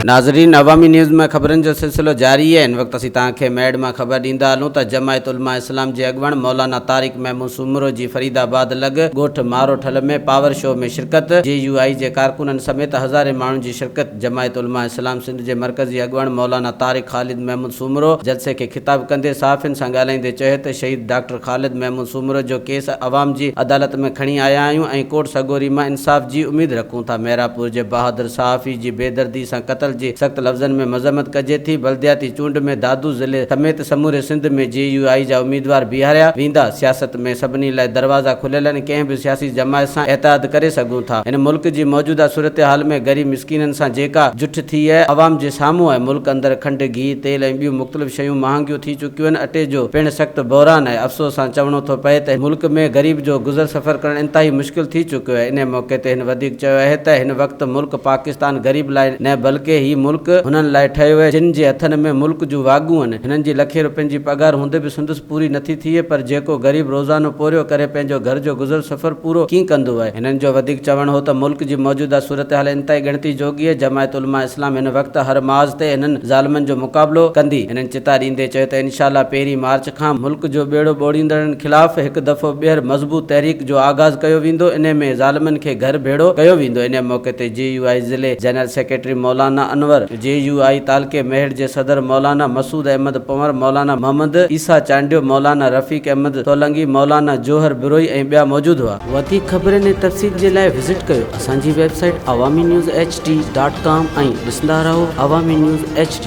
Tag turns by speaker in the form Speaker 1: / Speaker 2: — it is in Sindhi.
Speaker 1: ناظرين عوامي نيوز ۾ خبرن جو سلسلو جاري آهي هن وقت اسين توهان کي ميڙ مان خبر ڏيندا هلون ته جماعت علماء اسلام جي اڳواڻ مولانا طارق محمود سومرو جي فريد آباد لڳ ڳوٺ ماروٺل ۾ پاور شو ۾ شرڪت جي يو آئي جي ڪارڪنن سميت هزارين ماڻهن جي شرڪت جماعت علماء اسلام سنڌ جي مرڪزي اڳواڻ مولانا طارق خالد محمود سومرو جلسي کي خطاب ڪندي صحافين سان ڳالهائيندي چيو ته شهيد ڊاڪٽر خالد محمود سومرو جو ڪيس عوام جي عدالت ۾ کڻي آيا آهيون ۽ ڪورٽ سڳوري مان انصاف جي اميد رکون ٿا محرابپور جي بهادر صحافي جي بيدردي سان قتل جي سخت لفظن ۾ مذمت ڪجي ٿي بلدياتي چونڊ ۾ دادو ضلعي سميت سموري سنڌ ۾ جي يو آئي جا اميدوار بيهاريا ويندا سياست ۾ سڀني لاء دروازا کليل آهن ڪنهن به سياسي جماعت سان اتحاد ڪري سگهون ٿا هن ملڪ جي موجوده صورتحال ۾ غريب مسڪينن سان جيڪا جٺ ٿي آهي عوام جي سامهون آهي ملڪ اندر کنڊ، گيهه، تيل ۽ ٻيون مختلف شيون مهانگيون ٿي چڪيون آهن اٽي جو پڻ سخت بحران آهي افسوس سان چوڻو ٿو پئي ته ملڪ ۾ غريب جو گذر سفر ڪرڻ انتهائي مشڪل ٿي چڪيو آهي انهي موقعي تي هن وڌيڪ چيو آهي ته هن وقت ملڪ پاڪستان غريب لاء نه بلڪه هي ملڪ هنن لاء ٺهيو آهي جن جي هٿن ۾ ملڪ جون واڳون آهن هنن جي لکين روپين جي پگهار هوندي به سندس پوري نٿي ٿئي پر جيڪو غريب روزانو پورهيو ڪري پنهنجو گهر جو گذر سفر پورو ڪيئن ڪندو آهي. هنن جو وڌيڪ چوڻ هو ته ملڪ جي موجوده صورتحال انتهائي ڳڻتي جوڳي آهي، جماعت علماء اسلام هن وقت هر محاذ تي هنن ظالمن جو مقابلو ڪندي. هنن چتاء ڏيندي چيو ته انشاء الله پهرين مارچ کان ملڪ جو ٻيڙو ٻوڙيندڙن خلاف هڪ دفعو ٻيهر مضبوط تحريڪ جو آغاز ڪيو ويندو انهي ۾ ظالمن کي گهر ڀيڙو ڪيو ويندو انهي موقعي تي جي يو آء ضلعي جنرل سيڪريٽري مولانا انور جي يو آء تعلقي ميهڙ جي صدر مولانا مسعود احمد پنور، مولانا محمد عيسيٰ چانڊيو، مولانا رفيق احمد سولنگي، مولانا جوهر بروهي ۽ ٻيا موجود هئا. وڌيڪ خبرن ۽ تفصيل جي لاء وزٽ ڪيو اسان جي website Awami news H D dot com ۽ ڏسندا رهو عوامي نيوز ايڇ ڊي.